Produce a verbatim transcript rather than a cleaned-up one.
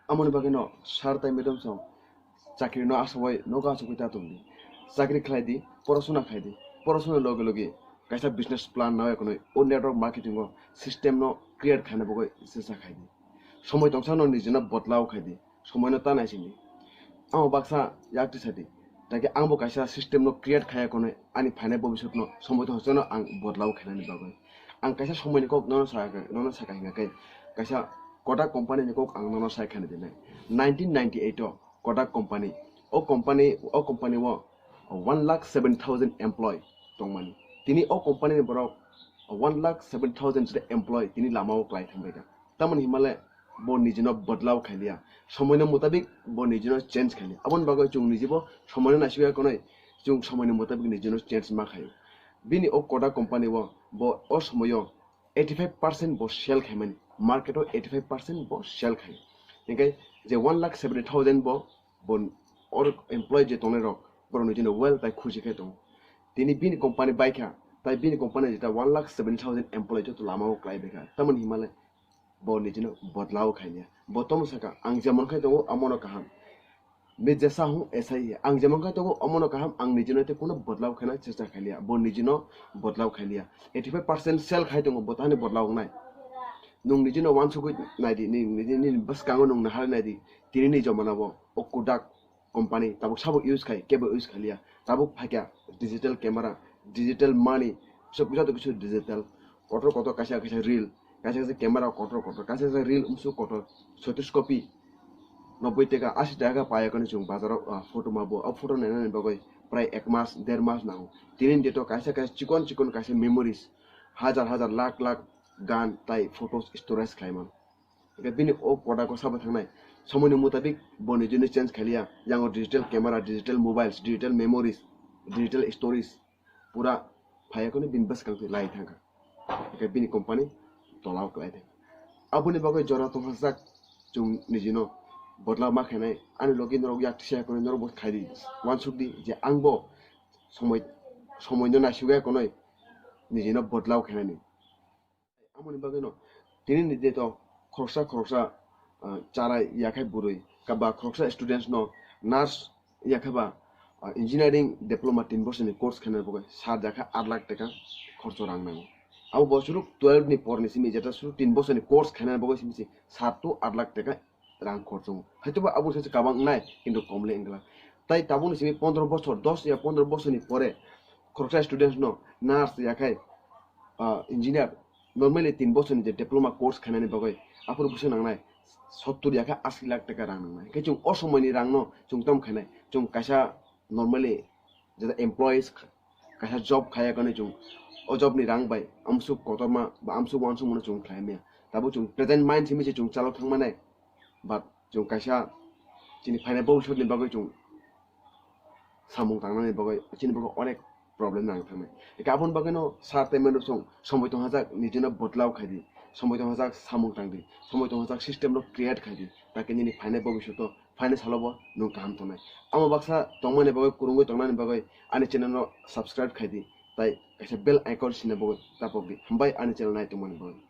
Amoni bagwi no sir tai madam song chakri no asawai nogo asugwi ta tongdi. Chakri khlai di, porosona khai di. Porosona loge loge kaisa business plan nai kono o network marketing o system no create khaina bagwi sesa khai di. Somoi tongsa no nijino bodlao khai di. Somoi no ta nai sindi. Amo baksa yak tisa di. Taki ang bo kaisa system no create khaya kono ani phainai bobisot no somoi tongsa no ang bodlao khainani bagwi. Ang kaisa somoi ni kok nono sa, nono saka hinga khe kaisa Kotak company ni kok ang nono sai khani dinai. Nineteen ninety-eight o Kotak company, o company, o company o one lakh seven thousand employee tongmani. Tini o company ni borok one lakh seven thousand employee tini lama o klai thangbai kha. Tamoni himale bo nijino bodlao khailiya, somoi no mutabik bo nijino change khailiya. Aboni bagwi chwng nijibo somoi no naisingya konoi chwng somoi ni mutabik nijino change ma khaio. Bini o Kotak company o bo o somoi o eighty five percent bo sell khaimani, market o eighty five percent bo sell khai. Hinkhe je one lakh seventy thousand bo, bo or employee je tongnai rok, borok nijino well tai khusi khe tongo. Tini bini company baikha, tai bini company jeta one lakh seventy thousand employee joto lama o klai baikha. Tamoni himale bo nijino bodlao khailiya. Bo tomo saka, ang jemon khai tongo, amono kaham. Bini jesa hung esai, ang jemon khai tongo, omono kaham, ang nijino te kuno bodlao khaina chesta khailiya, bo nijino bodlao khailiya. Eighty five percent sell khai tongo, bo tahani bodlao wngnai. Nung nijino wansugwi naidi, ni, ni, ni, ni bwskango nung nahar naidi, tini ni jomana bo, o Kodak company, tabuk sabuk use khai, kebo use khailiya. Tabuk phaikya digital camera, digital money, sob joto kisu digital. Kotor kotor kaisa kaisa reel, kaisa kaisa camera kotor kotor, kaisa kaisa reel umsu kotor, soitrish copy, nobboi taka, asi taka paya kani chwng bazaro, ah, photo ma bo, o photo nainani bagwi prai ek mas, der mas nango. Tini date o kaisa kaisa chikon chikon kaisa memories, hajar hajar, lakh lakh gan tai photos storage khlai mano. Hingke bini o Kodak o sabo thangnai, somoini mutabik bo nijini change khailiya, yango digital camera, digital mobiles, digital memories, digital stories, pura phaiya kuni bini bwskang twi lai thangkha. Hingke bini company tolao kwlai thangkha. Aboni bagwi jora tongthajak chwng nijino bodla ma khainai, ani logi norok yak tisa kuni norok bo khaidi, wansukdi je ang bo somoi, somoino naisugya kunui nijino bodlao khainani. Amoni bagwino tini ni date o khoroksa khoroksa, ah, chara yakhai bwrwi ka ba khoroksa students no nurse yakhai ba, ah, engineering diploma tin bosorni course khaina bagwi sat jakha aat lakh taka khorcho rang nango. Abo bo suru twelve ni porni simi jeta suru tin bosorni course khaina bagwi simi se sat to aat lakh taka rang khorchungo. Haithoba abo se kabang nai, kintu komle wngla. Tai tabukni simi pondro bochor, dos ya pondro bochorni pore khoroksa students no nurse yakhai, ah, engineer, normally tin bochorni je diploma course khainani bagwi aphuru bwswk nangnai sottur yakhai asi lakh taka rang nangnai. Hingke chwng o somoini rangno chwng tom khainai. Chwng kaisa normally jeta employees kaisa job khaya kani chwng o job ni rang bai amsuk kotorma ba amsuk wansuk mano chwng khlai maya. Tabuk chwng present mind simi se chwng chalok thang manai. But chwng kaisa chini phainai bobiswt ni bagwi chwng samung tangnani bagwi chini bagwi onek problem nang thangnai. Eka aboni bagwino sir tei mano chwng somoi tong hajak nijino bodlao khaidi, somoi tong hajak samung tangdi, somoi tong hajak system no create khaidi, taki nini phainai bobiswt o phainai salo bo nwng kaham tongnai. Amo baksa tongmani bagwi, kwrwngwi tongnani bagwi ani channel no subscribe khaidi, tai kaisa bell icon sina bagwi tapokdi. Hambai ani channel nai tongmani bagwi.